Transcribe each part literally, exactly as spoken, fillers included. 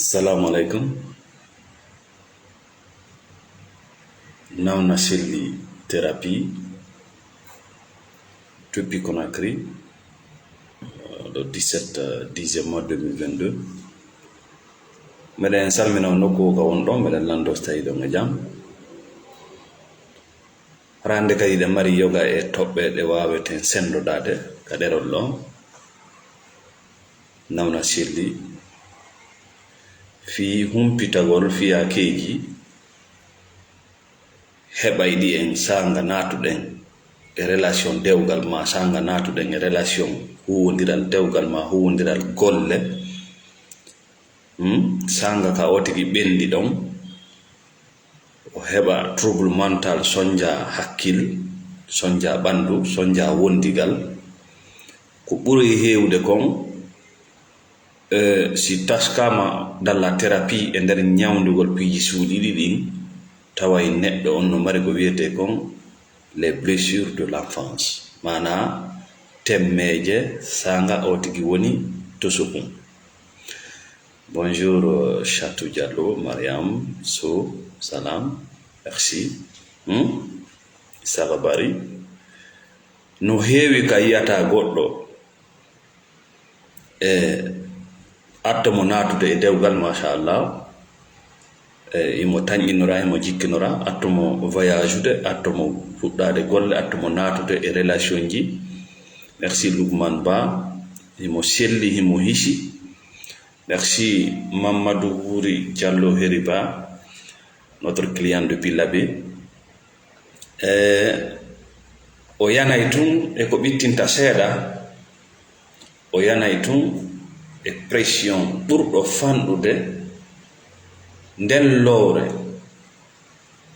Salamu alaikum. Nawna Selli Thérapie depuis Conakry, euh, le dix-sept, euh, dixième mois deux mille vingt-deux. Meɗen salmina on nokku ka won ɗon, meɗen lanndo so tawi ɗon e jam. Hara hannde kadi ɗe mari yoga e toɓɓe ɗe waaweten senndodaade ka ɗerol ɗo. Nawna Selli fii humpitagol fiyakeeji heɓayɗi en saanga naatuɗen e relation dewgal, ma saanga naatuɗen e relation huuwondiral dewgal, ma huuwondiral golle. Hmm? Saanga ka o tigi ɓenndi ɗon, o heɓa trouble mental, sonja hakkil, sonja ɓanndu, sonja wondigal. Ko ɓuri heewde kon, eh, si taskaama dans la thérapie e nder ñawndugol piiji suuɗiiɗi ɗin, taway neɗɗo on no mari ko wiyetee kon les blessures de l'enfance, maanaa temmeeje saanga o tigi woni tosukun. Bonjour, euh, Chatou Diallo, Mariam, Sow, salam, merci. Hmm? Saba Bari. No heewi ka yiyata goɗɗo e atto mo naatude e dewgal, machallah. E imo tanƴinora, imo jikkinora, atto mo voyageude, atto mo fuɗɗaade golle, atto mo naatude e relationji. Merci Lukman Ba, imo selli, imo hisi. Merci Mamadou Wuri Diallo Heriba, notre client depuis Labé. E, o yanay tun e ko ɓittinta seeɗa, o yanay tun e pression ɓurɗo fanɗude nden lowre,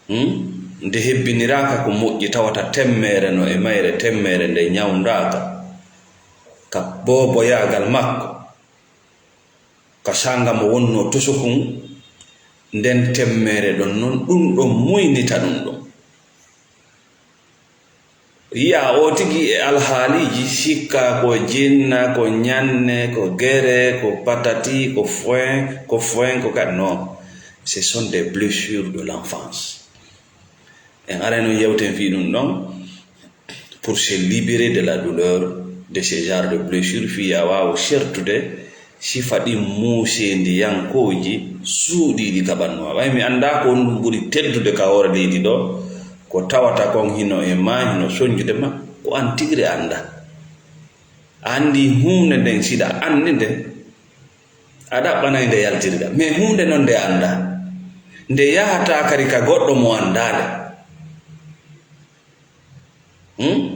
hmm? Nde hebbiniraaka ko moƴƴi, tawata temmeere no e mayre, temmeere nde ñawndaaka ka booboyaagal makko. Ka saanga mo wonnoo tosokun, nden temmeere ɗon non, ɗun ɗon muynita ɗun ɗon. Yi'aa oo tigi e alhaaliiji, sikkaa ko jinna, ko ñanne, ko gere, ko patati, ko foin, ko foin, ko kat. Non, ce sont des blessures de l'enfance. En aray non yewten fii ɗun ɗon, pour se libérer de la douleur de ce genre de blessure, fii a waawa sertude sifa ɗin muuseendiyankooji suuɗiiɗi ka ɓannu maa. Ɓay mi anndaa ko honɗun ɓuri teddude ka hoore leydi ɗoo, ko tawata kon hino e maa, hino sonjude ma, ko an tigi re anndaa. A anndii huunde nden, siɗa anndi nde, a ɗaɓɓanay nde yaltirɗa. Mais huunde non nde anndaa. Nde yahataa kadi ka goɗɗo mo anndaa nde. Hmm?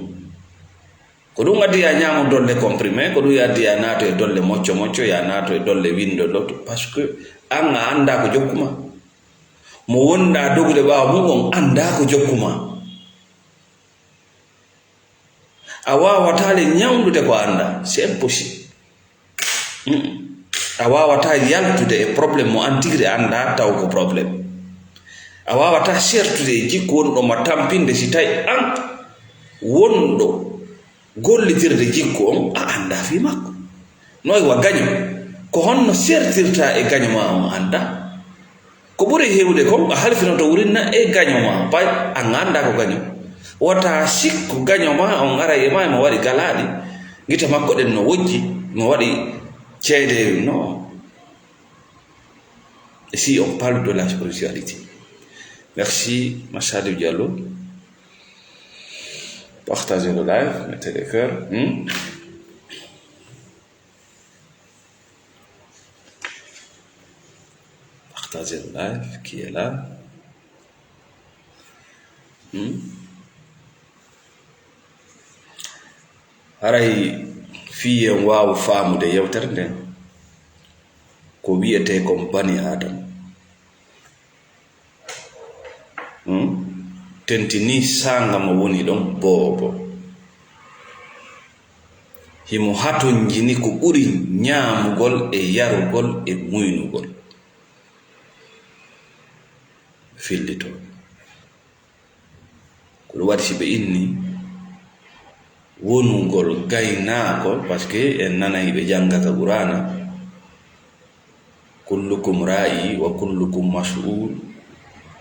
Ko ɗun addi yo a ñaamu dolle comprimé, ko ɗun addi yo a naatu e dolle mocco mocco, yo a naatu e dolle winndo lotto, parce que an a anndaa ko jokku maa. Mo wonɗaa dogude ɓaawo mun on anndaa ko jokku maa. A waawataa le ñawndude ko a anndaa. C'est impossible. Mm. A waawataa yaltude e problème mo an tigi re anndaa taw ko problème. A waawataa sertude e jikku wonɗo ma tampinde si tawi an wonɗo gollitirde jikku on a anndaa fii makko. No e wa gaño, ko honno sertirtaa e gaño maa on anndaa? Ko ɓuri heewde kon, a halfinoto wurinna e gaño maa, pay an anndaa ko gaño. Wota sikku gaño maa on aray e maa, emo waɗi galaaɗi, gite makko ɗen no wojji, emo waɗi ceede, non. Et si on parle de la spiritualité. Merci, Massadou Diallo. Partagez le live, mettez les cœurs. Hmm? Partagez le live qui est là. Hmm? Haray fii en waawu faamude yewtere nden, ko wi'etee kon bani Aadama. Hmm? Tentinii saanga mo woni ɗon boobo. Himo hatonjini ko ɓuri ñaamugol e yarugol e muynugol. Fillitoo. Ko ɗun waɗi si ɓe inni wonugol gaynaako, parce que en nanay ɓe jannga ka Qur'aana, Kullukum ra'i wa kullukum mas'ul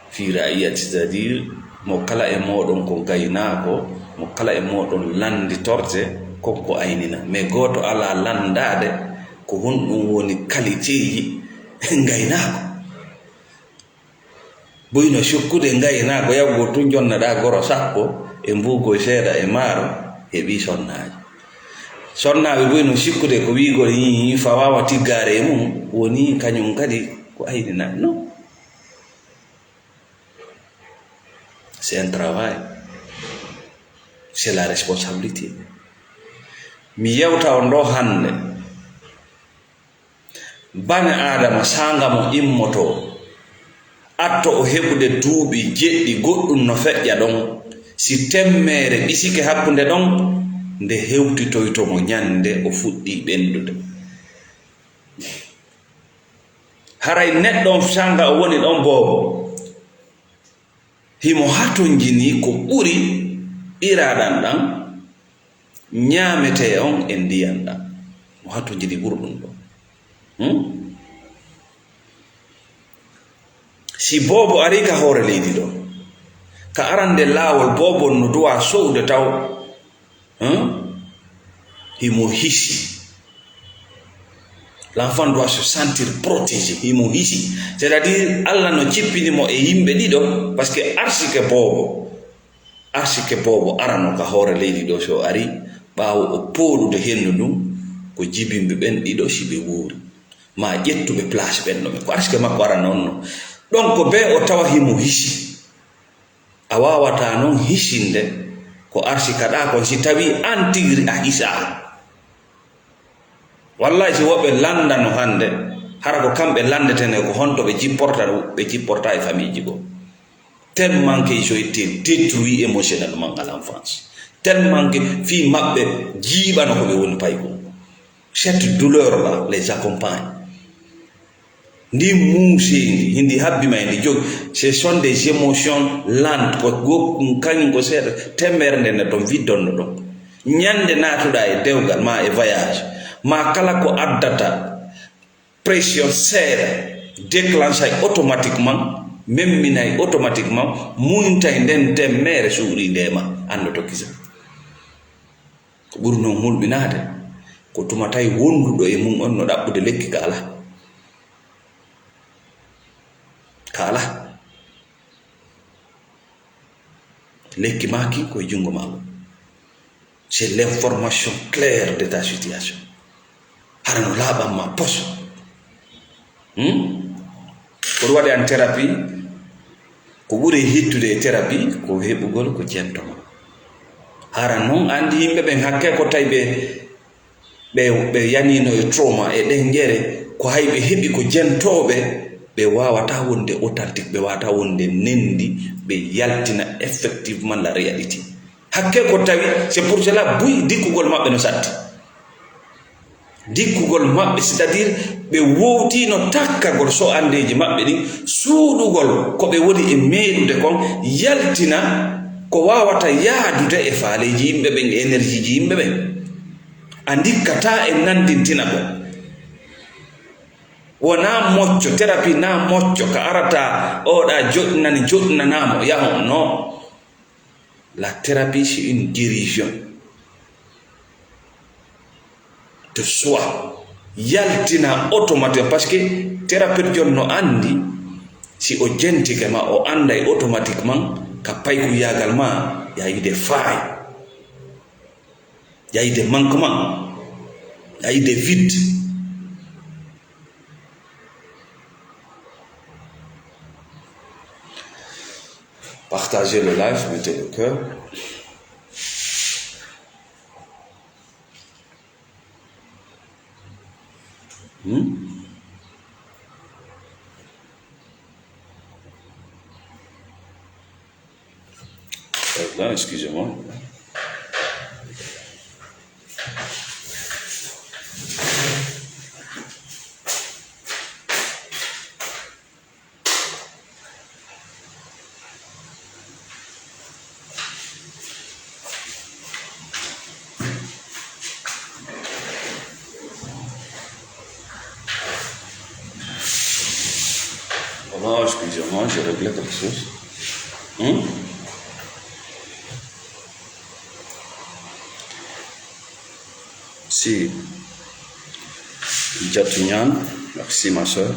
fi ra'iyati, c'est-à-dire, mo kala e mooɗon ko gaynaako, mo kala e mooɗon lannditorte kon ko aynina. Mais gooto alaa lanndaade ko honɗum woni kaliteeji gaynaako. Buy no sukkude ngaynaako, yaggoo tun jonnaɗaa goro sappo e mbuugoy seeɗa e maaro, heɓii sonnaajo. Sonnaaɓe buy no sikkude ko wiigol yii fa waawa tiggaare e mum, woni kañum kadi ko ayninaɓe. Non. C'est un travail. C'est la responsabilité. Mi yewta on ɗo hannde. Bane Aadama saanga mo immotoo, atto o heɓude duuɓi jeɗɗi, goɗɗum no feƴƴa ɗon. Si temmeere ɓisike hakkunde ɗon, nde hewtitoyto mo ñande o fuɗɗii ɓenndude. Haray neɗɗo on saanga o woni ɗon boobo. Himo hatonjini ko ɓuri ɓiraɗan ɗan ñaametee on e ndiyan ɗan. Mo hatonjini ɓurɗun ɗon. Hmm? Si boobo arii ka hoore leydi ɗoo, ka arande laawol, boobo no duwaa so'ude taw Hein? Himo hisi. L'enfant doit se sentir protégé. Himo hisi. C'est-à-dire, Allah no cippini mo e yimɓe ɗiɗo, parce que arsike boobo, arsike boobo arano ka hoore leydi ɗoo, so ari, ɓaawo o pooɗude hendu ndun, ko jibinɓe ɓen ɗiɗo si ɓe wuuri. Ma ƴettuɓe place ɓen ɗo ɓen. Ko arsike makko arano on no. Donc, bee o tawa himo hisi. A waawataa non hisinde ko arsike ɗaa kon si tawii an tigi a hisaa. Wallahi, si woɓɓe lanndano hannde, hara ko kamɓe lanndetenee ko honto ɓe jipporta, ɓe jipporta e famiiji goo. Tellement que ils ont été détruits émotionnellement à l'enfance. Tellement que fii maɓɓe jiiɓano ko ɓe woni paykun. Cette douleur-là les accompagne. Ndin muuseendi, hindi habbi ma, hindi jogi. Ce sont des émotions lentes. Ko go-, kañum ko seeɗa, temmbere nden ne ton viddonno ɗon. Ñande naatuɗaa e dewgal ma e voyage, ma kala ko addata pression seeɗa, déclenche ay automatiquement, memminay automatiquement, muñtay nden temmeere suuɗii nde ma, annoto kisa. Ko ɓuri non hulɓinaade, ko tuma tawi wonduɗo e mum on no ɗaɓɓude lekki ka alaa. Ka alaa. Lekki maa kin ko e junngo maa ngon. C'est l'information claire de ta situation. Hara no laaɓan ma pos. Hmm? Ko ɗum waɗi an thérapie, ko ɓuri hittude e thérapie, ko heɓugol ko jento ma. Hara non anndi yimɓe ɓen hakke ko tawi ɓe, ɓe, ɓe yaniino e trauma e ɗenƴere, ko hay ɓe heɓi ko jentooɓe, ɓe waawataa wonde authentique, ɓe waawataa wonde nendi, ɓe yaltina effectivement la réalité. Hakke ko tawi, c'est pour cela buy dikkugol maɓɓe no satti. Dikkugol maɓɓe, c'est-à-dire ɓe wowtiino takkagol so anndeeji maɓɓe ɗin, suuɗugol ko ɓe woni e meeɗude kon, yaltina ko waawata yaadude e faaleeji yimɓe ɓen, e énergie ji yimɓe ɓen. A ndikkataa e nanndintina ko. Wonaa mocco, thérapie naa mocco, ka arata, oɗa joɗɗinani, joɗɗinanaa mo, yahon, non. La thérapie, c'est une guérison de soi. Yaltina automatique, parce que thérapeute jon no anndi, si o jentike ma, o annday automatiquement ka paykuyaagal ma, y a eu des failles, y a eu des manquements, y a eu des vides. Partagez le live, mettez le cœur. Hmm? Là, excusez-moi. Moi, je réglais quelque chose. Hmm? Si. Jatu Nyan, merci ma soeur.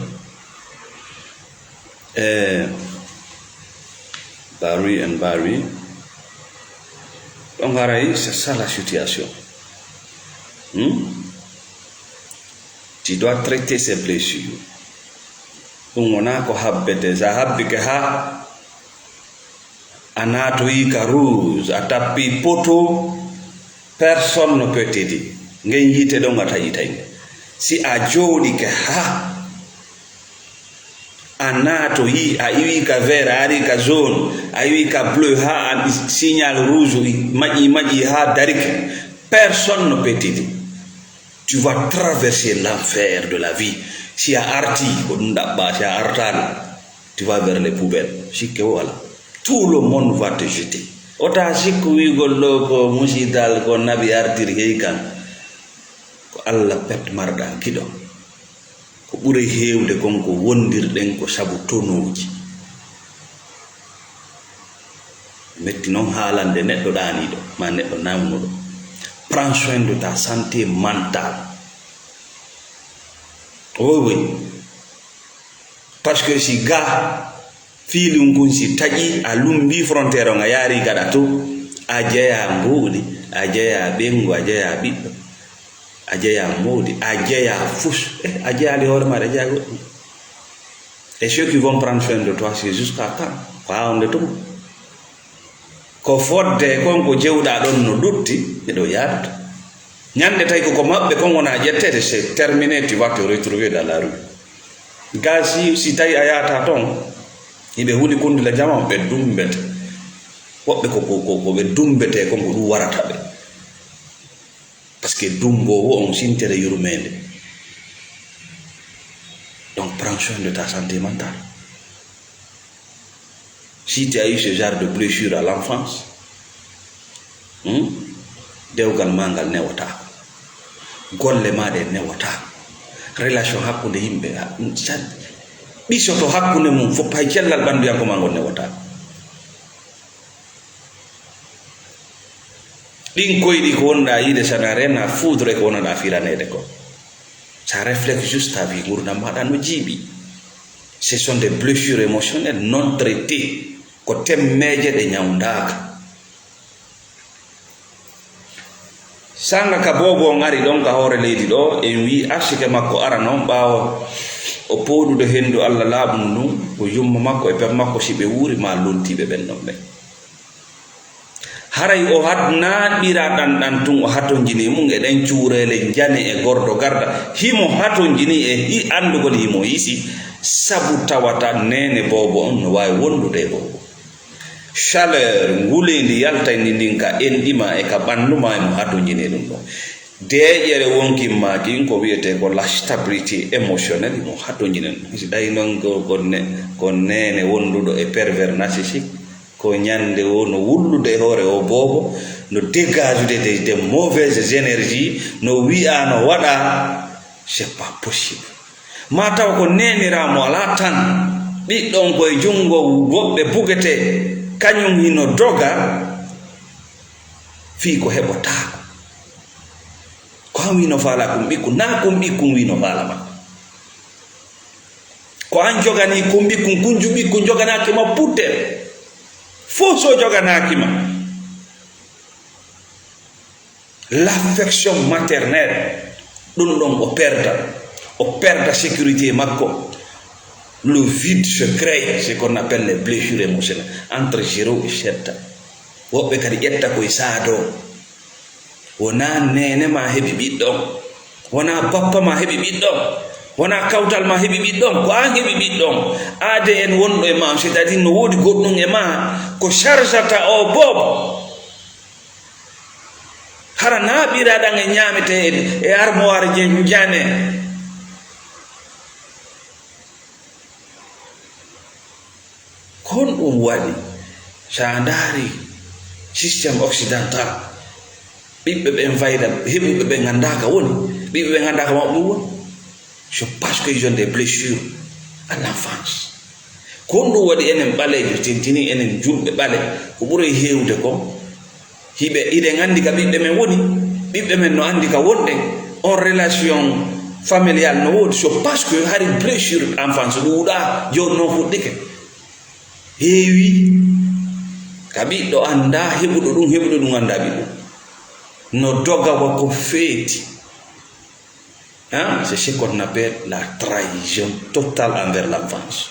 Eh, Barry and Barry. Donc, haray, c'est ça la situation. Hmm? Tu dois traiter ces blessures. Ɗum wonaa ko habbete. Sa habbike haa a naatoyi ka rouge, a tappi poto, personne ne peut t'aider. Ngen yiite ɗon a taƴitay nge. Si a jooɗike haa a naatoyi, a iwi ka vert, a ari ka jaune, a iwi ka bleu, haa a signal rouge maƴi, maƴi haa darike, personne ne peut t'aider. Tu vas traverser l'enfer de la vie. Si a arti, ko ɗum ɗaɓɓa, si a artaano, tu vas vers les poubelles. Sikke wo alaa. Tout le monde va te jeter. Wota sikku wiigol ɗo ko musidal, ko nabi artiri hey kan. Ko Allah pet marɗa kiɗo. Ko ɓuri heewde kon ko wondirɗen ko sabu tonooji. Metti non haalande neɗɗo ɗaaniiɗo, ma neɗɗo nawnuɗo. Prends soin de ta santé mentale. Oh oui. Parce que si ga fiilun kun si taƴi, a lumbi frontière on, a yaari gaɗa to, a jeya mbuuɗi, a jeya ɓengu, a jeya ɓiɗɗo, a jeya mawɗi, a jeya fus. Eh, a jeyaali hoore maaɗa, a jeya goɗɗum. Et ceux qui vont prendre soin de toi, c'est jusqu'à quand? Ko haa honde tuma? Ko fodde kon ko jewɗa ɗon no lutti, ɓe ɗo yaadude. Ñande tawi ko, ko maɓɓe kon wona ƴettede, c'est terminé, tu vas te retrouver dans la rue. Ga si, si tawi a yaata ton, hiɓe huli kundule jama, ɓe dumbete. Woɓɓe ko, ko, ko, ko ɓe dumbete kon ko ɗum warata ɓe. Parce que dumboowo on sintere yurmeende. Donc, prends soin de ta santé mentale. Si tu as eu ce genre de blessure à l'enfance, hmm, dewgal ma ngal newotaako. Golle ma ɗe newotaako. Relation hakkunde yimɓe, ha, sa-, ɓisoto hakkunde mum fof, hay cellal ɓannduyanko ma ngol newotaako. Ɗin koyɗi ko wonɗa yiide, ça n'a rien à foudre ko wonɗa firaneede ko. Ça reflète juste ta vie, ngurdam maɗa no jiiɓi. Ce sont des blessures émotionnelles non traitées. Ko temmeeje ɗe ñawndaaka. Sanga ka boobo on ari ɗon ka hoore leydi ɗo, en wi arsike makko arano ɓaawo o pooɗude hendu Allah laaɓundu ndun, ko yumma makko e pep makko, si ɓe wuuri ma lontiiɓe ɓen ɗon ɓen. Haray o hat-, naaɓira ɗan ɗan tun, o hatonjini mum e ɗen cuureele njane e gordo garda, himo hatonjini e hi-, anndugol himo hisi, sabu tawata neene boobo on no waawi wondude e boobo. Chaleur nguleendi yaltayndi ndin ka enɗi ma e ka ɓanndu ma, himo hatonjini e ɗum ɗon. Deeƴere wonkin ma kin ko wiyetee ko la stabilité émotionnelle, himo hatonjini ɗum. Si tawi non ko, ko ne-, ko neene wonduɗo e pervers narcissique, ko ñande o no wullude e hoore o boobo, no dégagude des, des mauvaises énergies, no wi'a, no waɗa, c'est pas possible. Ma taw ko neeniraawo mo alaa tan, ɓiɗɗo on ko e junngo woɓɓe bugetee, kañum hino doga fii ko heɓotaako. Ko an wii no faala kun ɓikkun, naa kun ɓikkun wii no faala ma. Ko an joganii kun ɓikkun, kun ju-, ɓikkun joganaaki ma putte. Fof so joganaaki ma. L'affection maternelle, ɗum ɗon o perda, o perda sécurité makko. Le vide se crée, ce qu'on appelle les blessures émotionnelles, entre zéro et sept ans. Woɓɓe kadi ƴetta koye saado. Wonaa neene ma heɓi ɓiɗɗo on, wonaa bappa ma heɓi ɓiɗɗo on, wonaa kawtal ma heɓi ɓiɗɗo on, ko an heɓi ɓiɗɗo on. A D N wonɗo e ma on, c'est-à-dire no woodi goɗɗum e ma ko chargata o boobo. Hara naaɓiraɗan e ñaametee e, e armoire je njane. Ko honɗum waɗi? So a ndaari système occidental, ɓiɓɓe ɓen fayda, heɓuɓe ɓen anndaa ka woni, ɓiɓɓe ɓen anndaa ka mawɓe mum woni. C'est parce qu'ils ont des blessures à l'enfance. Ko honɗum waɗi enen ɓaleejo tentini, enen julɓe ɓale, ko ɓuri heewde ko hiɓe, hiɗen anndi ka ɓiɓɓe men woni, ɓiɓɓe men no anndi ka wonɗen, on relation familial no woodi, so parce que hari blessure enfance ɗuuɗaa, jooni noon fuɗɗike. Heewi ka ɓiɗɗo anndaa, heɓuɗo ɗum, heɓuɗo ɗum anndaa ɓiɗɗo. No doga wa ko feeti. Hein? C'est ce qu'on appelle la trahison totale envers l'enfance.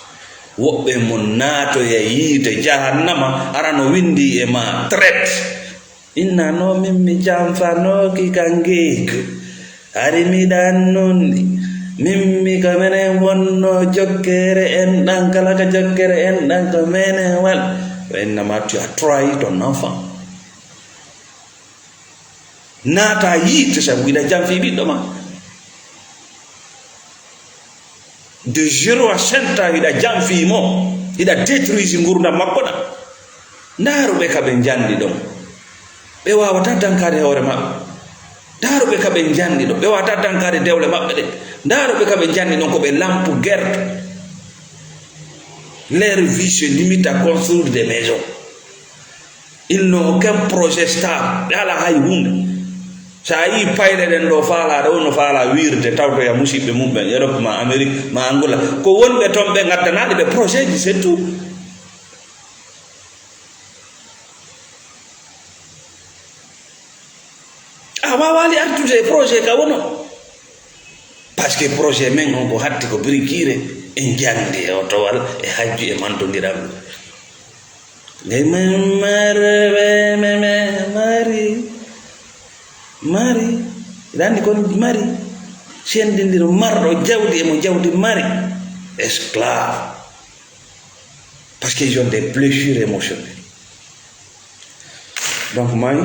Woɓɓe mo naatoya yiite jahannama, ara no winndi e ma traite. Inna no min mi janfanooki ka ngeek. Hari miɗa annundi. Min mi ko menen wonno jokkere en ɗan, kala ka jokkere en ɗan ko menen wal. Innama tu as trahi ton enfant. Naata yiite sabu hiɗa janfi ɓiɗɗo ma. De zéro à sept ans hiɗa janfi mo, hiɗa détruisi ngurdam makko ɗam. Ndaaru ɓe ka ɓe njanɗi ɗon. Ɓe waawata dankaade hoore maɓɓe. Ndaaru ɓe ka ɓe njanɗi ɗon. Ɓe waawata dankaade dewle maɓɓe ɗe. Ndaaru ɓe ka ɓe njanɗi ɗon ko ɓe lampu gerte. Leur vie se limite à construire des maisons. Ils n'ont aucun projet stable. Ɓe alaa hay huunde. So a yii payle ɗen ɗo faalaa ɗo, no faalaa wiirde, tawtoya musiɓɓe mumɓen, Europe ma Amérique ma Angola. Ko wonɓe toon ɓe ngaddanaali ɓe projet ji, c'est tout. A waawaali artude e projet ka wono. Parce que projet men on ko hatti ko birikire e njande e otowal e hajju e mantondiral. Nde men mare, me, me, me, mari, mari, rani kon mari, sendindiro marɗo jawdi e mo jawdi mari, esclave. Parce que ils ont des blessures émotionnelles. Donc, may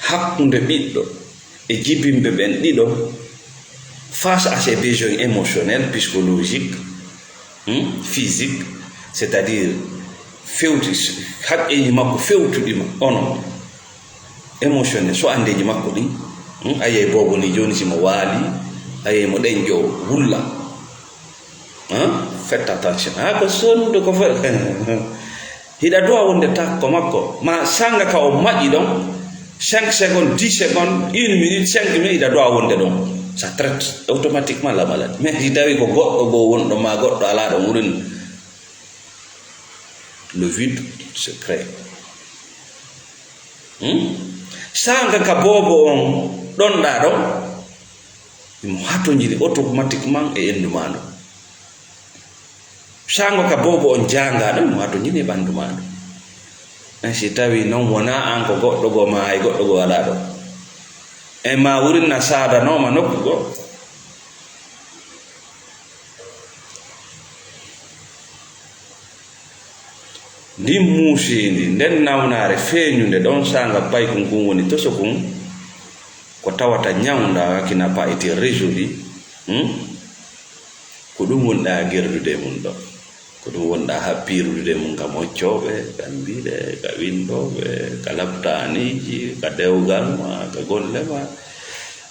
hakkunde ɓiɗɗo e jibinɓe ɓen ɗiɗo, face à ses besoins émotionnels, psychologiques, hmm, physiques, c'est-à-dire fewti, haqqeeji makko fewtuɗi ma, ono émotionnel, so anndeeji makko ɗin, hmm, a yiyay boobo ni jooni si mo waali, a yiyay mo ɗenƴo wulla. Hein? Faites attention. Ha, ko sondu ko fe-, hiɗa duwa wonde takko makko. Ma sanga ka o maƴi ɗon, cinq secondes, dix secondes, une minute, cinq minutes, hiɗa duwa wonde ɗon. Ça traite automatiquement la maladie. Mais si tawi ko goɗɗo goo wonɗo ma goɗɗo alaa ɗon wurin, le vide se crée. Hmm? Sanga ka boobo on ɗonɗaa ɗon, imo hatonjini automatiquement e enndu maa ndu. Sango ka boobo on jaangaa ɗon, imo hatonjini e ɓanndu maa ndu. En si tawi non wonaa an ko goɗɗo goo maa hay goɗɗo goo alaa ɗon. En ma wurin na saadanooma nokku goo. Ndin muuseendi, nden nawnaare feeñunde ɗon saanga paykun kun woni toso kun, ko tawata ñawnda qui n'a pas été résolu, hmm? Ko ɗum wonɗaa gerdude e mun ɗon. Ko ɗum wonɗaa haɓɓiirude e mun ka moccooɓe, ka mbiɗe, ka winndooɓe, ka laptaaniiji, ka dewgal ma, ka golle ma.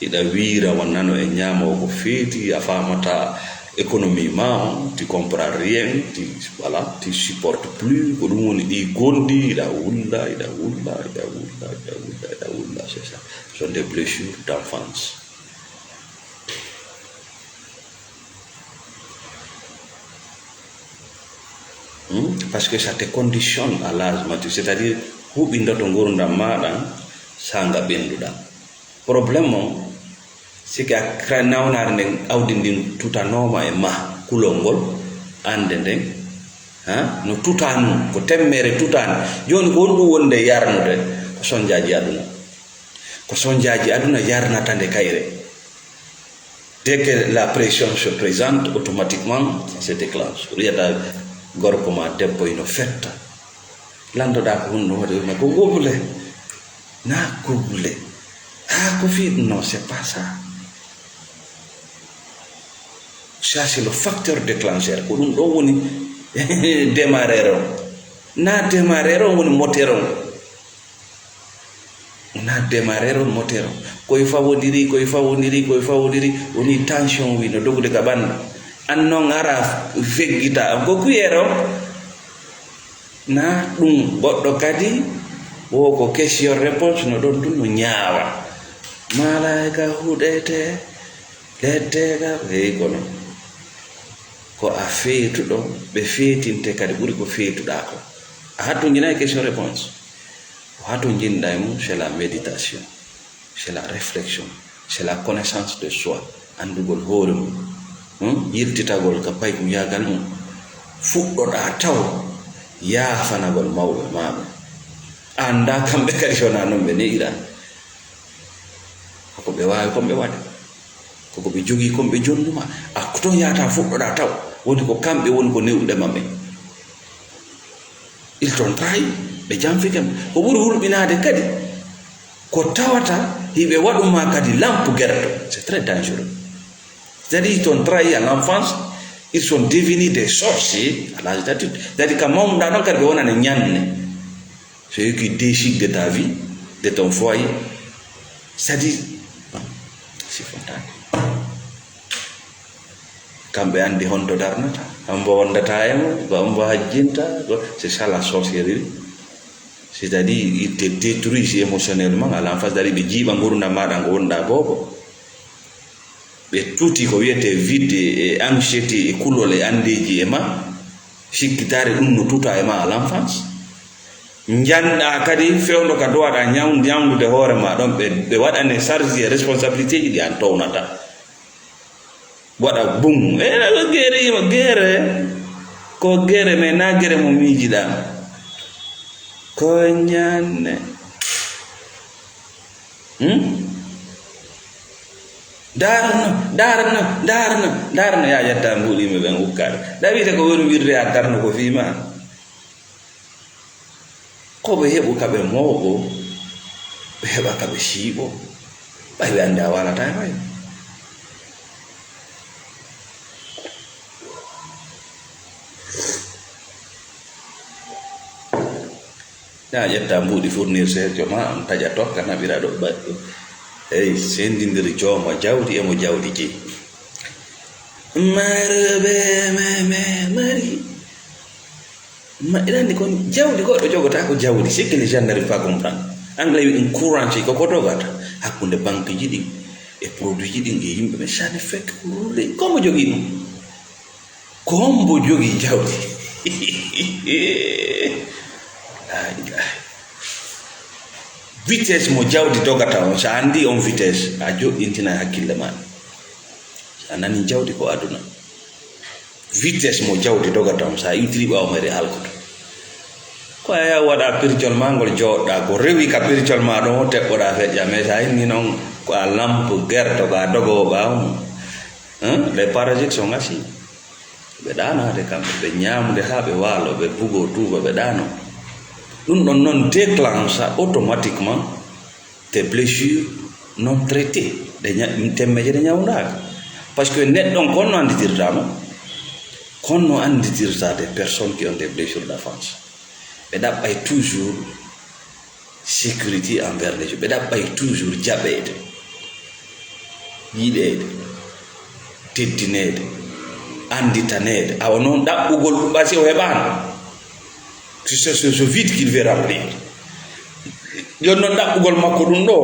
Iɗa wiira wonnano e ñaamo ko feeti, a faamata économie ma on, tu comprends rien, tu, voilà, tu supportes plus, ko ɗum woni ɗi gonɗi, iɗa wulla, iɗa wulla, iɗa wulla, iɗa wulla, iɗa wulla, c'est ça. Ce sont des blessures d'enfance. Hmm? Parce que ça te conditionne à l'âge mature, c'est-à-dire huɓindoto ngurdam maɗa sanga ɓenduɗa. Problème on, sike a kra-, nawnaare nden, awdi ndin tutanooma e ma, kulol ngol, annde nden, ha? No tutanoo, ko temmere tutani. Jooni ko honɗum woni nde yarnude? Ko sonjaaji aduna. Ko sonjaaji aduna yarnata nde kayre. Dès que la pression se présente, automatiquement, ça se déclenche. Wiyata gorko ma debbo ino fetta. Landoɗaa ko honɗum waɗi, wiyma ko gobule. Na gobule. Ah, ko fii, non, c'est pas ça. Ça, c'est le facteur déclencheur. Ko ɗum ɗo woni démarreur on. Na démarreur on woni moteur on. Na démarreur on, moteur on. Koye fawodiri, koye fawodiri, koye fawodiri, woni tension wi no dogude ka ɓandu. An noon ara feggita on ko kuyere on. Na ɗum goɗɗo kadi, wo ko question réponse no ɗon tun no ñaawa. Malaayka huɗete, letteegal, hey kono. Ko a feetuɗo, ɓe feetinte kadi ɓuri ko feetuɗaa ko. A hatto ñinay question réponse. Ko hatto ñinɗa e mum, c'est la méditation. C'est la réflexion, c'est la connaissance de soi, anndugol hoore mum. Hmm? Yiltitagol ka paykuyaagal mum. Fuɗɗoɗaa taw yaafanagol mawɓe maaɓe. Annda kamɓe kadi so wonaa noon ɓe ne'ira. Koko ɓe waawi kon ɓe waɗa. Koko ɓe jogii kon ɓe jonnuma. A ko toon yahata fuɗɗoɗaa taw. Woni ko kamɓe woni ko ne'uɓe ma ɓe. Ils t'ont trahi, ɓe janfike ma. Ko ɓuri hulɓinaade kadi, ko tawata hiɓe waɗu ma kadi lampu gerto. C'est très dangereux. C'est-à-dire, ils t'ont trahi à l'enfance, ils sont devenus des sorciers à l'âge d'adulte. C'est-à-dire, ka mawnuɗaa ɗon kadi ɓe wonane ñanne. C'est eux qui décident de ta vie, de ton foyer. C'est-à-dire, si fontaani. Kamɓe anndi honto darnata, hombo wondata e mo, ko hombo hajjinta, ko, c'est ça la sorcellerie. C'est-à-dire, ils te détruisent émotionnellement à l'enfance, c'est-à-dire ɓe jiiɓa ngurdam maaɗa ngo wonɗaa boobo. Ɓe tuti ko wiyetee vide e anxiété e kulol e anndeeji e ma, sikkitaare ɗum no tuta e ma à l'enfance. Njanɗaa kadi fewndo ka duwaɗaa ñaw-, ñawndude hoore ma ɗon, ɓe, ɓe waɗane charge e responsabilité ji ɗi an townata. Waɗa bum. E, ko gere yima, gere. Ko gere, mais na gere mo miijiɗaa. Ko ñanne. Hmm? Darno, darno, darno, darno, ya ƴetta mbuuɗi yimɓe ɓen ukkaade. Da wiide ko woni wirde a darno ko fii ma. Ko ɓe heɓu ka ɓe mooɓo, ɓe heɓa ka ɓe siiɓo. Ɓay ɓe anndi a waalata e may. Na ƴetta mbuuɗi fournir seejo ma, on taƴa tokka naɓira ɗo baɗɗo. Hey, senndindiri joomo jawdi e mo jawdi jeyi. Maroɓe, me, me, mari. Ma, iɗa anndi kon jawdi goɗɗo jogata ko jawdi, c'est que les gens n'arrivent pas à comprendre. Anglais wi ɗum currency, ko ko dogata hakkunde banque ji ɗin e produit ji ɗin e yimɓe ɓe, ça ne fait que rouler. Ko mo jogii ɗum? Ko hombo jogii jawdi? La ilaha. Vitesse mo jawdi dogata on, so a anndi on vitesse, a joɗɗintina hakkille ma. So a nani jawdi ko aduna. Vitesse mo jawdi dogata on, so a iwtiri ɓaawo mayre halkoto. Ko a yaha waɗa pircol ma ngol jooɗɗa, ko rewi ka pircol ma ɗon o teɓɓoɗa feƴƴa, mais so a inni noon ko a lampe gerto, ko a dogowo ɓaawo mum. Hein? Les parasites sont assis. Ɓe ɗaanaade kamɓe, ɓe ñaamde haa ɓe waalo, ɓe bugoo tuuba, ɓe ɗaanoo. Ɗum ɗon noon déclencha automatiquement des blessures non traitées. Ɗe ña-, temmeeje ɗe ñawndaaka. Parce que neɗɗo on ko honno annditirta mo? Ko honno annditirta des personnes qui ont des blessures d'enfance? Ɓe ɗaɓɓay toujours sécurité envers les autres. Ɓe ɗaɓɓay toujours jaɓeede, yiɗeede, teddineede, annditaneede. Awa noon ɗaɓɓugol ɗum, ɓay si o heɓaano, so, so, so vide qu'il veut remplir. Jooni noon ɗaɓɓugol makko ɗum ɗo,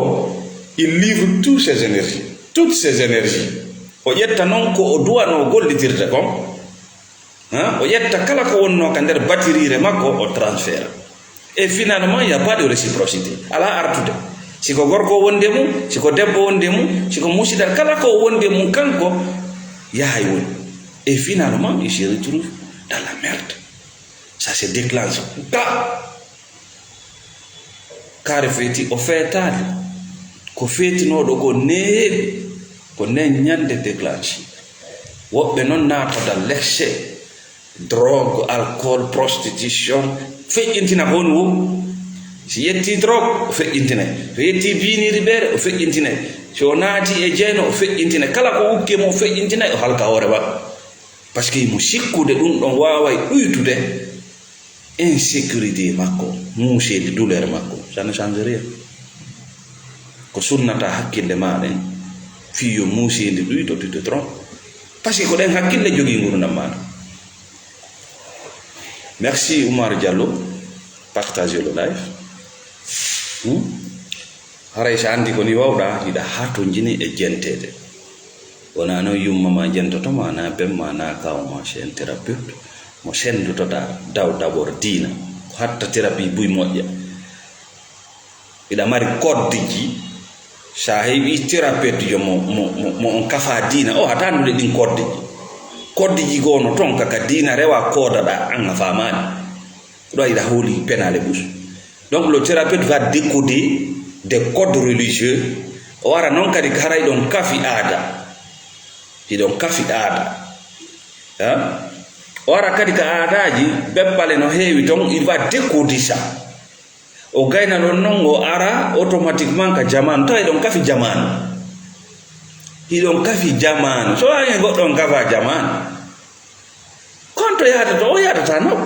il livre toutes ses énergies, toutes ses énergies. O ƴetta noon ko o duwanoo gollitirde kon, Hein? O ƴetta kala ko wonnoo ka nder batiriire makko, o transfert. Et finalement, il n'y a pas de réciprocité. Alaa artude. Si ko gorko o wondi e mum, si ko debbo o wondi e mum, si ko musidal, kala ko o wondi e mum kanko, yahay woni. Et finalement, il se retrouve dans la merde. Ça se déclenche. Ka Kaari feeti, o feetaali. Ko feetinooɗo ko neeɓi, ko nden ñannde déclenché. Woɓɓe noon naatoda l'excès, drogue, alcool, prostitution, feƴƴintina ko woni wo. Si yettii drogue, o feƴƴintinay. So yettii biiniiri beere, o feƴƴintinay. Si o naatii e jeyno, o feƴƴintinay. Kala ko wukki e mum, o feƴƴintinay, o halka hoore makko. Parce que mo sikkude ɗum ɗon waaway ɗuytude insécurité makko, muuseendi, douleur makko, ça ne change rien. Ko sunnata hakkille ma ɗen, fii yo muuseendi ɗuyto, tu te trompes. Parce que ko ɗen hakkille jogii ngurdam maaɗa. Merci Oumar Diallo, partagez le live. Hmm? Haray so anndi ko ni wawɗa, hiɗa hatonjini e jenteede. Wona noon yumma ma jentoto ma, na ben ma, na kaw ma, c'est un thérapeute mo senndotoɗa daw d'abord diina. Ko hatta thérapie buy moƴƴa. Hiɗa mari koddeji, sa heɓi thérapeute yo mo, mo, mo, mo on kafa diina, o hata anndude ɗin koddeji. Koddeji goo no ton ka, ka diina rewa koodaɗa, an a faamaani. Ɗo hiɗa hooli penale bus. Donc le thérapeute va décoder des codes religieux. O ara noon kadi ka haray ɗon kafi aada. Hiɗon kafi aada. Hein? O ara kadi ka aadaaji, beppale no heewi ton, il va décoder ça. O gayna ɗon noon, o ara automatiquement ka jamaanu. Tawa hiɗon kafi jamaanu. Hiɗon kafi jamaanu. So wani goɗɗo on kafa jamaanu. Konto yahata to, o yahdata no.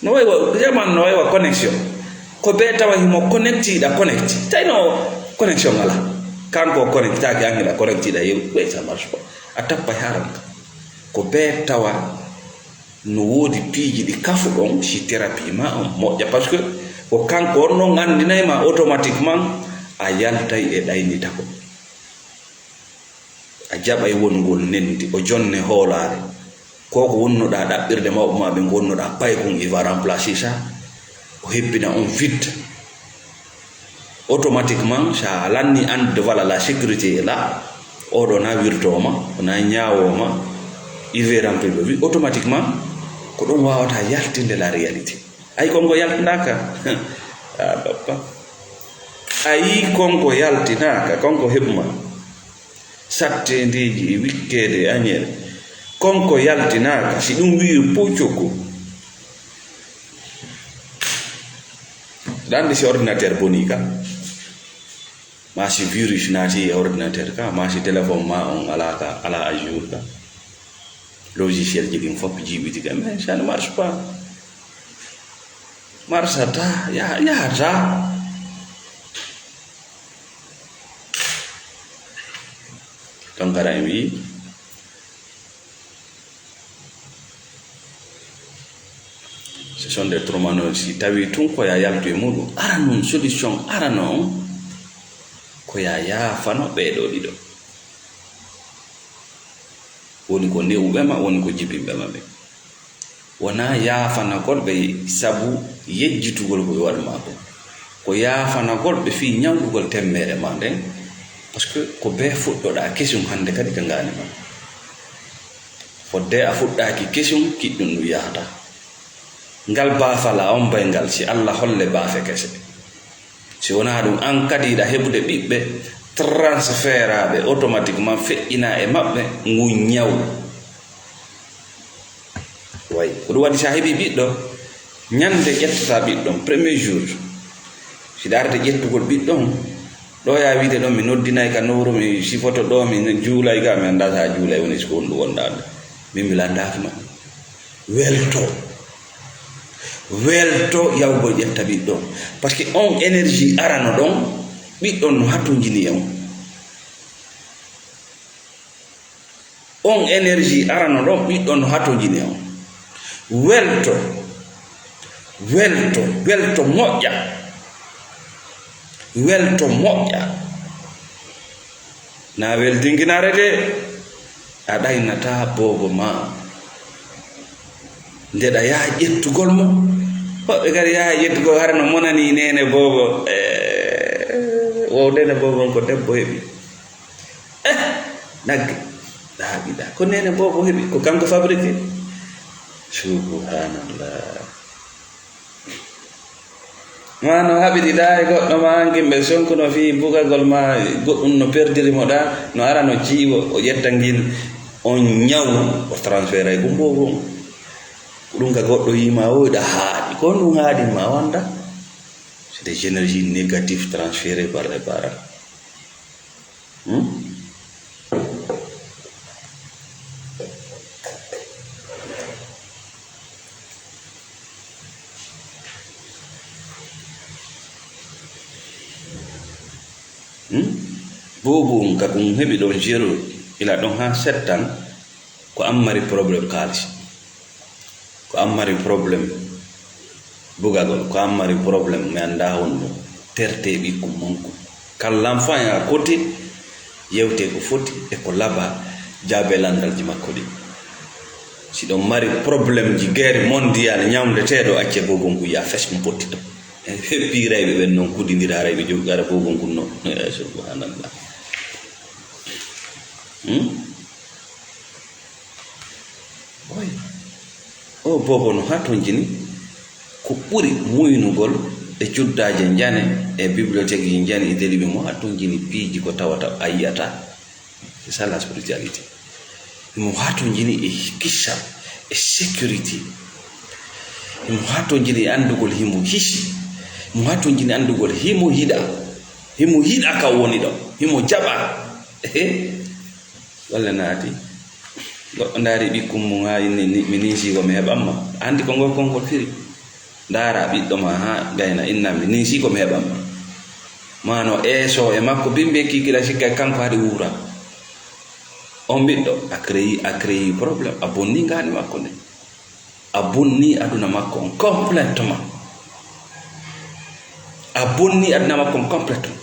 No way wa, jamaanu no way wa connexion. Ko bee tawa himo connecti, hiɗa connecti. Tawi no connexion ala. Kanko o connectaki, an hiɗa connecti, hiɗa yew. Oui, ça marche pas. A tappa haram ka. Ko bee tawa no woodi piiji ɗi kafuɗon si thérapie ma on moƴƴa. Parce que ko kanko on non anndinay ma automatiquement a yaltay e ɗaynitagol. A jaɓay wonugol nenndi, o jonne hoolaare. Ko ko wonnoɗaa ɗaɓɓirde mawɓe maa ɓe ngonnoɗaa paykun, il va remplacer ça. O hebbina on vide. Automatiquement, so a lanni anndude, voilà, la sécurité est là. Oɗo na wirtooma, na ñaawooma, il va remplir le vide. Automatiquement, ko ɗum waawata yaltinde la réalité. Ay, kon ko yaltinaaka. Ah, papa. Ayi, kon ko yaltinaaka, kon ko heɓma. Satteendeeji e wikkeede e añeere. Kon ko yaltinaaka, si ɗum wi'i puccuku. Ɗande si ordinateur bonii ka. Ma si virus naati e ordinateur ka, ma si téléphone ma on alaa ka, alaa à jour ka. Logiciel ji ɗin fof jiiɓiti ka. Mais ça ne marche pas. Marchata, yaha-, yahata. Donc, aɗa wi'i, ce sont des traumanos, si tawi tun ko ya yaltu e muɗum. Ara nun solution, ara non, ko ya yaafano ɓee ɗoo ɗiɗo. Woni ko newuɓe ma, woni ko jibinɓe ma ɓe. Wonaa yaafanagol ɓe sabu yejjitugol ko ɓe waɗu maa kon. Ko yaafanagol ɓe fii ñawlugol temmeere maa nden, parce que ko bee fuɗɗoɗaa kesum hannde kadi ka ngaani maa. Fodde a fuɗɗaaki kesum, kiɗɗum ɗum yahataa. Ngal baafalaa on bayngal, si Alla holle baafe kese. Si wonaa ɗum, an kadi hiɗa heɓude ɓiɓɓe transféraaɓe automatiquement, feƴƴinaa e maɓɓe ngun ñaw. Way, ko ɗum waɗi si a heɓii ɓiɗɗo, ñande ƴettataa ɓiɗɗo on, premier jour, si ɗa arde ƴettugol ɓiɗɗo on, ɗo ya wiide ɗon mi noddinay ka nowru, mi sifoto ɗo, mi juulay ga, mi anndaa si a juulay, woni si ko honɗum wonɗaa ɗo. Min mi lanndaaki ma. Welto. Welto yawgol ƴetta ɓiɗɗo on. Parce que on énergie arano ɗon, ɓiɗɗo on no hatonjini e on. On énergie arano ɗon, ɓiɗɗo on no hatonjini e on. Welto. Welto. Welto moƴƴa. Welto moƴƴa. Na weldinkinare de, a ɗaynataa boobo ma. Nde ɗa yaha ƴettugol mo, woɓɓe kadi yaha ƴettugol, hara no monani neene boobo. Eh, wo neene boobo on ko debbo heɓi. Eh, nagge, ɗa haɓiɗa. Ko neene boobo heɓi, ko kanko fabriqué. Subhanallah. Ma no haɓiɗiɗaa e goɗɗo ma, an gimɓe sonkuno fii bugagol ma, goɗɗum no perdiri mo ɗa, no ara no jiiwo, o ƴetta ngin, on ñaw, o transféra e gumbo gum. Ko ɗum ka goɗɗo yii ma o, ɗa haaɗi. Ko on ɗum haaɗi ma wanda? C'est des énergies négatives transférées par les parents. Hmm? Hmm? Boobo on ka ɗum heɓi ɗon zéro, ila ɗon haa sept ans, Ko an mari problème kaalisi. Ko an mari problème bugagol. Ko an mari problème mi anndaa honɗum. Tertee ɓikkun mon kun. Kala l'enfant est à côté, yewtee ko foti e ko labaa, jaabee lanndalji makko ɗin. Si ɗon mari problème ji guerre mondiale ñawndeteeɗo, accee bogon kun yaa fes kun potti ton. Piirayɓe ɓen non kudindira, haray ɓe jogi ara bogon kun non. Eh, subhanallah. Hmm? Oy. O boobo no hatonjini ko ɓuri muynugol e cuddaaje njane e bibliotekeji njane e delibi mo hatonjini piiji ko tawata a yiyata. C'est ça la spiritualité. Himo hatonjini e kissal e sécurité. Himo hatonjini e anndugol himo hisi. Himo hatonjini anndugol himo yiɗa. Himo yiɗa ka woni ɗo. Himo jaɓa. Ehe. Walla naati. Goɗɗo ndaari ɓikkun mum haa inni, ni-, mi ninsii ko mi heɓan ma. A anndi ko ngol konngol firi? Ndaara ɓiɗɗo ma haa gayna inna mi ninsii ko mi heɓan ma. Maa no eesoo e makko bimbi e kiikiiɗe sikkay kanko haɗi wuura. On ɓiɗɗo, a créé, a créé problème, a bonni ngaandi makko nden. A bonni aduna makko on complètement. A bonni aduna makko on complètement.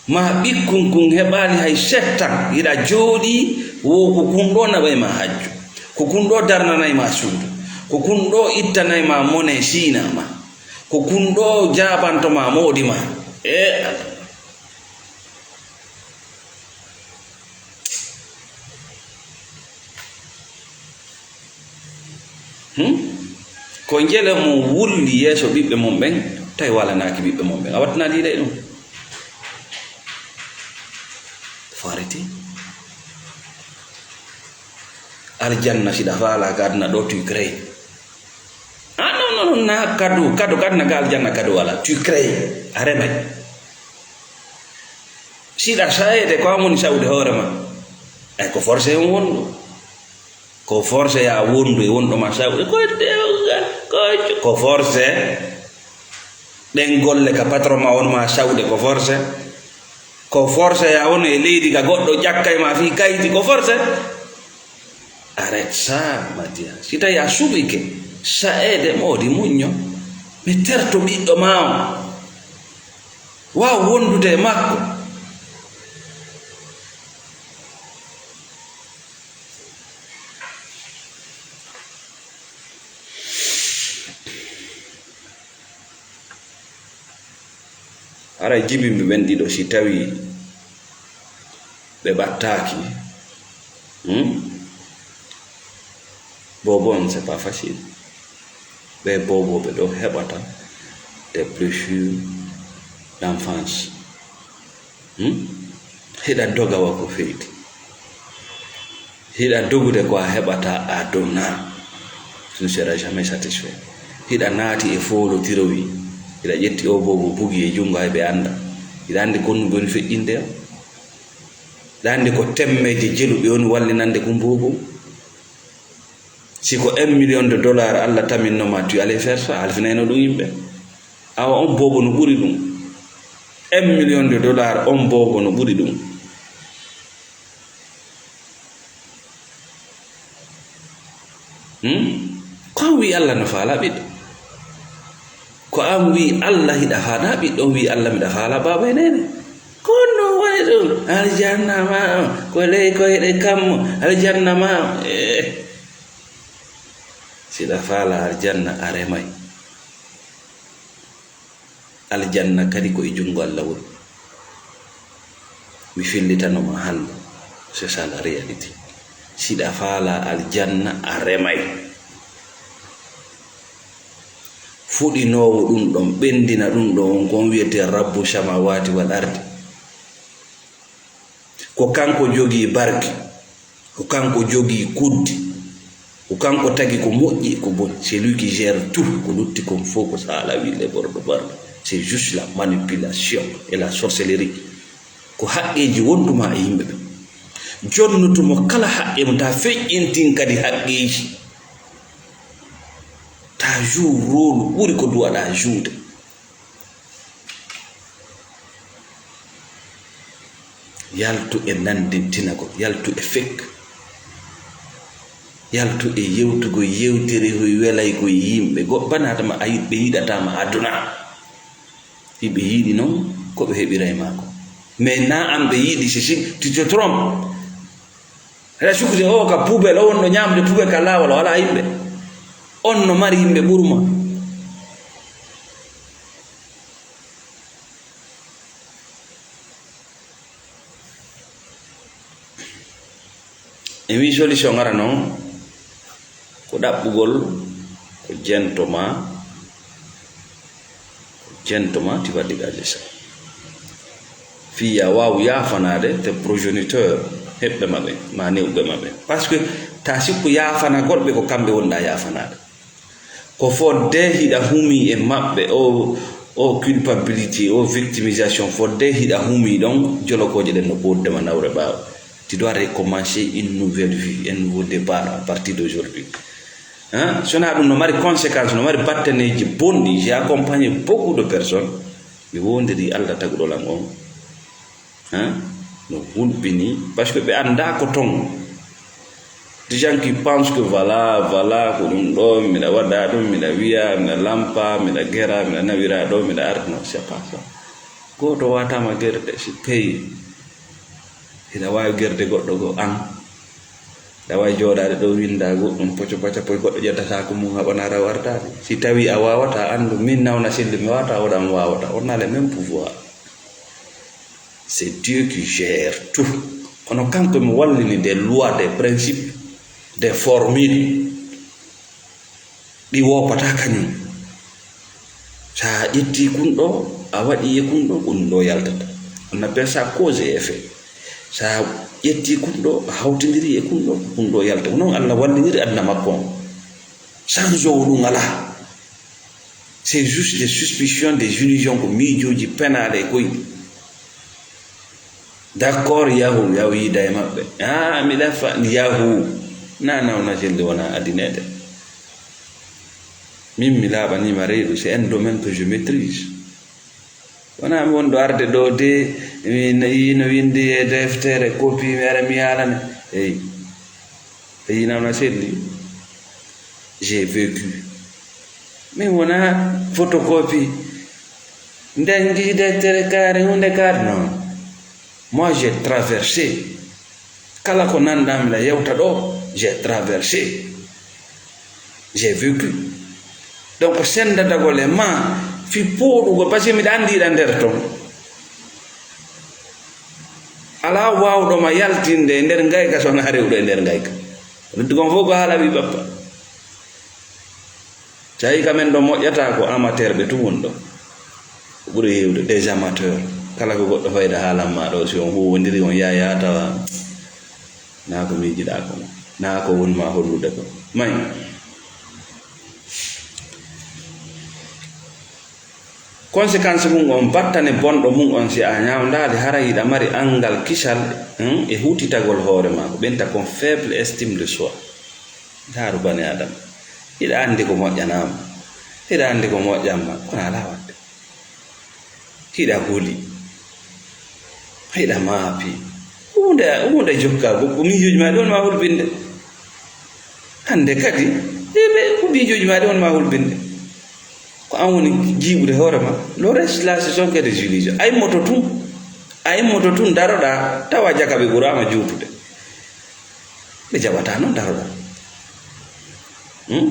Ma ɓikkun kun heɓaali hay settan, hiɗa jooɗii, wo ko kun ɗoo naɓay ma hajju, ko kun ɗoo darnanay ma suudu, ko kun ɗoo ittanay ma mone siina ma, ko kun ɗoo jaabanto ma moodi ma. E Allah. Hmm? Ko njele mo wulli yeeso ɓiɓɓe mum ɓen, tawi walanaaki ɓiɓɓe mum ɓen. A wattanaali ɗe ɗum? Faut arrêter. Aljanna, si ɗa faala ka aduna ɗo, tu crée. Ah, non, non, non, na kadu, kadu, kadu na ga aljanna, kadu wala. Tu crée. A remay. Si ɗa sayeede ko an woni sawde hoore ma. Ay, ko forcé on wonɗo. Ko forcé ya wondu e wonɗo ma sawde. Ko dewgal, ko, ko forcé. Ɗen golle ka patron ma won ma sawde ko forcé. Ko forcé ya won e leydi ka goɗɗo ƴakkay ma fii kayti ko forcé. Arrête ça, Mathias. Si tawi a suɓike, sayeede moodi muñño. Mi terto ɓiɗɗo ma on. Waaw wondude e makko. Haray jibinɓe ɓen ɗiɗo, si tawii ɓe ɓattaaki, hmm? Boobo on, c'est pas facile. Ɓe boobooɓe ɗo heɓata des blessures d'enfance. Hmm? Hiɗa doga wa ko feyti. Hiɗa dogude ko a heɓata a donna. Tu ne seras jamais satisfait. Hiɗa naati e foolotirowi. Hiɗa ƴetti o boobo bugi e junngo hay ɓe annda. Hiɗa anndi konnu ɓe woni feƴƴinde o. Hiɗa anndi ko temmeeje jeluɓe woni wallinande kun boobo. Si ko un million de dollars Allah taminno ma, tu allais faire ça, a halfinayno ɗum yimɓe. Awa on boobo no ɓuri ɗum. Un million de dollars, on boobo no ɓuri ɗum. Hmm? Ko an wi Allah no faala ɓiɗɗo? Ko an wi Allah hiɗa faala ɓiɗɗo, on wi Allah miɗa faala baaba e neene. Ko honno woni ɗum? Aljanna ma on, ko ley koyɗe kammu, aljanna ma on. Eh. Siɗa faala aljanna, a remay. Aljanna kadi ko e junngo Allah woni. Mi fillitano ma hannde. C'est ça la réalité. Siɗa faala aljanna, a remay. Fuɗinoowo ɗum ɗon, ɓendina ɗum ɗon, on kon wiyetee Rabbu samawati wal ardi. Ko kanko jogii barki, ko kanko jogii kuddi, ko kanko tagi ko moƴƴi e ko boni. C'est lui qui gère tout. Ko lutti kon fof ko saala wi le borɗo barɗo. C'est juste la manipulation et la sorcellerie. Ko haqqeeji wondu ma e yimɓe ɓe. Jonnutu mo kala haqqe mum, ta feƴƴintin kadi haqqeeji. Ta joue rôle ɓuri ko duwaɗa joude. Yaltu e nanndintinagol, yaltu e fake. Yaltu e yewtugol yewtere hoy welay ko e yimɓe. Go-, bana adama a yiɗ-, ɓe yiɗataama aduna. Hiɓe yiɗi noon ko ɓe heɓiray maa ko. Mais na an ɓe yiɗi, si, si, tu te trompes. Aɗa sukkude o ka poubelle, o wonɗo ñaamde poubelle ka laawol, o alaa yimɓe. On no mari yimɓe ɓuruma. E wii solution ara noon, ko ɗaɓɓugol ko jento ma, ko jento ma, tu vas dégager ça. Fii ya waaw yaafanaade tes progeniteurs, heɓɓe maɓɓe, ma newɓe maɓɓe. Parce que ta sikku yaafanagol ɓe ko kamɓe wonɗa yaafanaade. Ko fodde hiɗa humi e maɓɓe, o, o culpabilité, o victimisation, fodde hiɗa humi ɗon, jolokooje ɗen no ɓoddema nawre ɓaawo. Tu dois recommencer une nouvelle vie, un nouveau départ à partir d'aujourd'hui. Hein? So na ɗum no mari conséquence, no mari battaneeji bonɗi. J'ai accompagné beaucoup de personnes. Mi wondiri Allah taguɗo lan on. Hein? No hulɓini, parce que ɓe anndaa ko ton. Des gens qui pensent que voilà, voilà, ko ɗum ɗo, miɗa waɗa ɗum, miɗa wiya, miɗa lampa, miɗa gera, miɗa nawira ɗo, miɗa ardi. Non, c'est pas ça. Gooto waataama gerde, si pay. Hiɗa waawi gerde goɗɗo go an. Hiɗa waawi jooɗaade ɗo winnda goɗɗum, poco paca poy goɗɗo ƴettata ko mum haɓana raw artaade. Si tawi a waawata, anndu min nawna selli mi waawata, oɗa mi waawata. On a le même pouvoir. C'est Dieu qui gère tout. Kono kanko mi wallini des lois, des principes, des formules. Ɗi woopata kañum. So a ƴetti kun ɗo, a waɗi e kun ɗo, ko ɗum ɗo yaltata. On appelle ça cause et effet. So a ƴetti kun ɗo, a hawtindiri e kun ɗo, ko kun ɗo yalta. Ko noon Allah walliniri aduna makko on. Change o ɗum alaa. C'est juste des suspicions, des illusions, ko miijooji penaaɗe e koy. D'accord, yahu, yahu yiida e maɓɓe. Ah, miɗa fa-, yahu. Na nawna jelde wona adineede. Min mi laaɓaniima reedu, c'est un domaine que je maîtrise. Wona mi wonɗo arde ɗo de, mi na-, yino winndi e deftere, copie, mi ara mi yaalane. Eyi. A yii nawna selli. J'ai vécu. Min wona photocopie. Nden ngi deftere kaare, hunde kaare. Non. Moi, j'ai traversé. Kala ko nanɗaa miɗa yewta ɗo, j'ai traversé. J'ai vécu. Donc, senndadagol e ma, fi pooɗugol, parce que miɗa anndi iɗa nder ton. Alaa waawɗo ma yaltinde e nder ngayka so wonaa rewɗo e nder ngayka. Luttu kon fof ko haala ɓii bappa. Tawi ka men ɗo moƴƴata ko amateur ɓe tun woni ɗo. Ko ɓuri heewde des amateurs. Kala ko goɗɗo fayda haalan ma ɗo, si on huuwondiri on yaaya tawa naa ko miijiɗaa ko, naa ko woni ma hollude ko. May. Conséquence mum on, battane bonɗo mum on, si a ñawndaali, haray hiɗa mari anngal kisal, hmm, e hutitagol hoore ma. Ko ɓenta kon faible estime de soi. Ndaaru bani Adama. Hiɗa anndi ko moƴƴanaa ma. Hiɗa anndi ko moƴƴan ma. Kono alaa waɗde. Hiɗa huli. Hiɗa maapi. Huunde, huunde jokka. Ko, ko miijooji ma ɗon ma hulɓinde. Hannde kadi, e ɓe, ko miijooji ma ɗon ma hulɓinde. Ko an woni jiiɓude hoore ma. Le reste là, ce sont que des illusions. A immoto tun. A immoto tun daroɗaa, tawa jaka ɓe ɓuraama juutude. Ɓe jaɓataa noon daroɗaa. Hmm?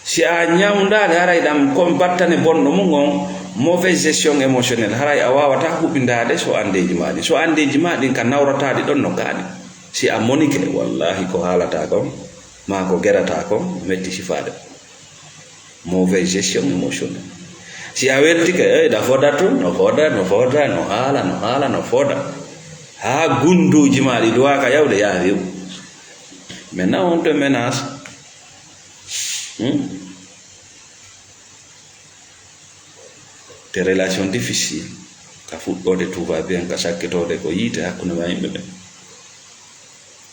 Si a ñawndaali, haray ɗam kon battane bonɗo mum on, mauvaise gestion émotionnelle, haray a waawataa huɓindaade so anndeeji maa ɗin. So anndeeji maa ɗin ka nawrataa ɗi ɗon no kaaɗi. Si a monike, wallaahi ko haalataa kon, maa ko gerataa kon, metti sifaade. Mauvaise gestion émotionnelle. Si a weltike, eh, ɗa foda tun, no foda, no foda, no haala, no haala, no foda. Haa gunduuji maa ɗi duwaaka yawde, yaa few. Maintenant, on te menace. Hmm? Des relations difficiles. Ka fuɗɗoode, tout va bien, ka sakkitoode, ko yiite hakkunde ma yimɓe ɓen.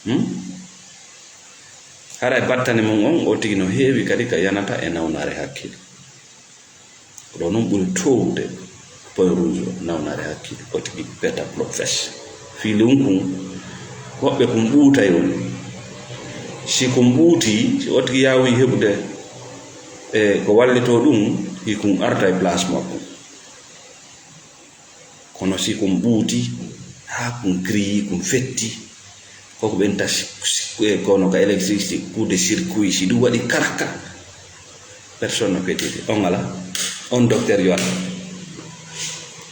Hmm? Haray battane mum on, o tigi no heewi kadi ka yanata e nawnaare hakkille. Ko ɗo non ɓuri toowude point rouge o, nawnaare hakkille, o tigi beta bloc fes. Fii lewnkun, woɓɓe kun ɓuutay woni. Si kun ɓuuti, si o tigi yaawi heɓude, e, ko wallitoo ɗum, hikun arta e place makko. Kono si kun ɓuuti, haa kun grille, kun fetti, koko ɓenta si, si, e, kono ka électricité, coup de circuit, si ɗum waɗi karaka, personne no fettiti. On ala, on docteur yo ala.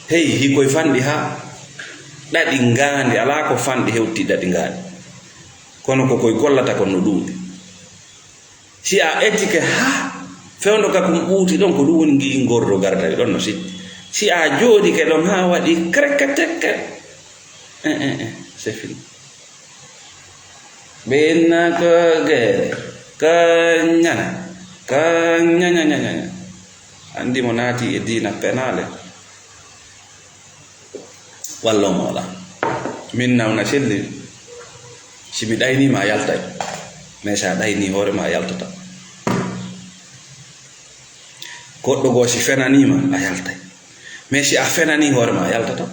Hey, hikoy fanɗi haa ɗaɗi ngaandi, alaa ko fanɗi hewti ɗaɗi ngaandi. Kono ko koy gollata kon no ɗuuɗi. Si a etike haa fewndo ka kun ɓuuti ɗon, ko ɗum woni ngi'i ngordo garda ɗon no sitti. Si a jooɗike ɗon haa waɗi kreke teke, eh, eh, eh, c'est fini. Ɓe inna ko geere, ko ñana, ko ñaña, ñaña, ñaña. Anndi mo naati e diina penaale. Wallo mo alaa. Min nawna selli. Si mi ɗaynii ma a yaltay. Mais si a ɗaynii hoore ma a yaltata. Goɗɗo goo si fenanii ma a yaltay. Mais si a fenanii hoore ma a yaltata.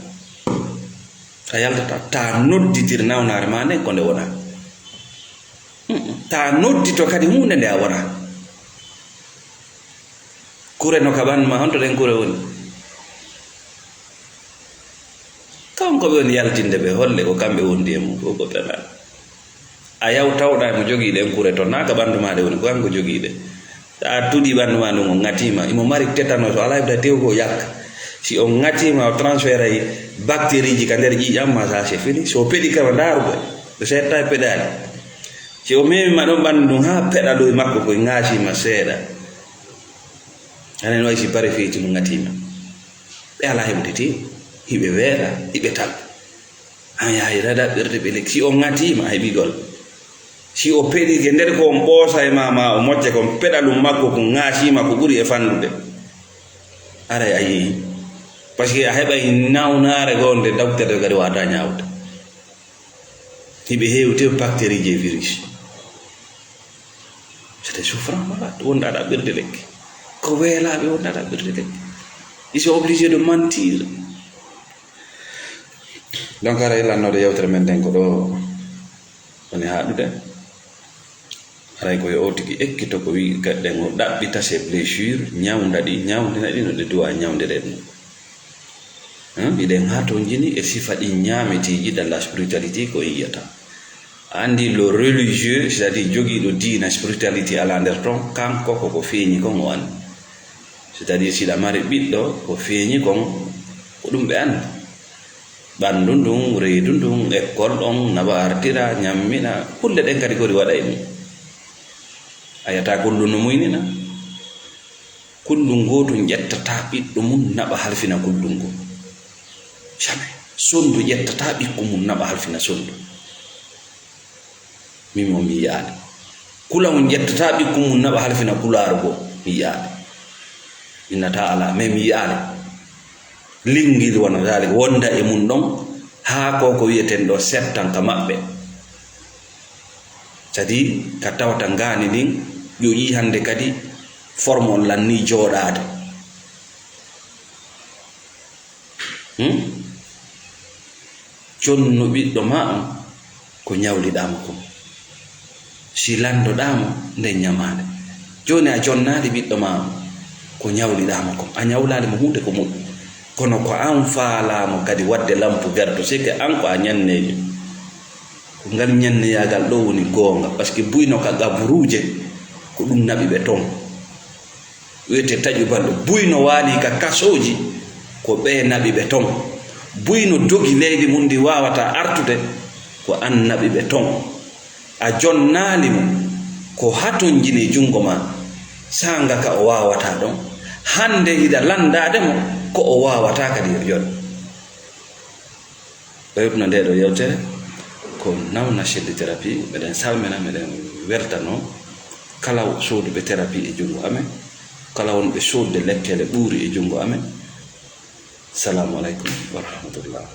A yaltata. Ta nodditir nawnaare ma nden ko nde wonaa. Mm, mm. Ta noddito kadi huunde nde a wonaa. Kure no ka ɓanndu ma, honto ɗen kure woni? Kanko ɓe woni yaltinde ɓe, holle ko kamɓe wondi e mum, ko ko penal. A yaw tawɗa e mo jogii ɗen kure ton, naa ka ɓanndu ma ɗe woni, ko kanko jogii ɗe. So a tuɗii ɓanndu ma ndun, o ŋatiima, imo mari tétanos, o alaa heɓta tew ko yakka. Si o ŋatiima, o transféray bactérieji ka nder ƴiiƴam ma, ça c'est fini. Si o peɗi kama, ndaaru ɓe, ɓe seetta e peɗaali. Si o memi ma ɗon ɓanndu ndun, haa peɗaloy makko koy ŋaasiima seeɗa. Anen way si bare feyti mo ŋatiima. Ɓe alaa heɓude tew. Hiɓe weeɗa, hiɓe tal. An yahay ɗaɗaɓɓirde ɓe lekki. Si o ŋatiima, a heɓi golle. Si o peɗike nder ko on ɓoosa e ma, ma o mocce kon peɗalum makko kun ŋaasiima ko ɓuri e fanɗude. Aray a yehi. Parce que a heɓay nawnaare goo nde docteur kadi waata ñaawde. Hiɓe heewi tew bactérieji e virus. C'est des souffrants malades, wonde aɗa ɗaɓɓirde lekki. Ko weelaaɓe wonde aɗa ɗaɓɓirde lekki. Ils sont obligés de mentir. Donc, aray lannoode yewtere men nden ko ɗo woni haaɗude. Aray ko yo o tigi ekkito ko wi'i gaɗɗen o ɗaɓɓita ses blessures, ñawnda ɗi, ñawndina ɗi no ɗe duwa ñawndiree ɗum. Hein? Hiɗen hatonjini e sifa ɗin ñaameteeji dans la spiritualité ko en yiyata. A anndi le religieux, c'est-à-dire jogiiɗo diina spiritualité alaa nder ton, kanko ko ko feeñi kon o anndi. C'est-à-dire si hiɗa mari ɓiɗɗo, ko feeñi kon, ko ɗum ɓe anndi. Ɓanndu ndun, reedu ndun, école ɗon, naɓa artira, ñammina, kulle ɗen kadi ko ɗi waɗa e mum. A yiyata kullu no muynina. Kullun gootun ƴettata ɓiɗɗo mun naɓa halfina kullun ngun. Jamais. Sondu ƴettata ɓikku mun naɓa halfina sondu. Min mo mi yi'aali. Kulawun ƴettata ɓikku mun naɓa halfina kulaaru goo. Mi yi'aali. Innata alaa, mais mi yi'aali. Linngiri wona daalika, wonda e mun ɗon, haa ko ko wi'eten ɗo settan ka maɓɓe. Kadi ka tawata ngaani ndin, ƴoƴii hannde kadi forme on lannii jooɗaade. Hmm? Jonnu ɓiɗɗo maa on ko ñawliɗaa mo kon. Si lanndoɗaa mo nden ñamaande. Jooni a jonnaali ɓiɗɗo maa on ko ñawliɗaa mo kon. A ñawlaali mo huunde ko moƴƴi. Kono ko an faalaa mo kadi waɗde lampu gerto, c'est que an ko a ñanneejo. Ko ngal ñanneyaagal ɗoo woni goonga, parce que buy no ka gaburuuje, ko ɗum naɓi ɓe ton. Wiyetee taƴuballo. Buy no waalii ka kasooji, ko ɓe naɓi ɓe ton. Buy no dogi leydi mum ndi waawataa artude, ko an naɓi ɓe ton. A jonnaali mo, ko hatonjini e junngo maa, saanga ka o waawataa ɗon. Hannde hiɗa lanndaade mo, ko o waawataa kadi yo jooɗo. Ɓeyduna ndee ɗoo yewtere ko Nawna Chelli Thérapie. Meɗen salmina, meɗen weltanoo kala sooduɓe thérapie e junngo amen, kala wonɓe soodde lekkele ɓuuri e junngo amen. Salaamu aleykum wa rahmatullah.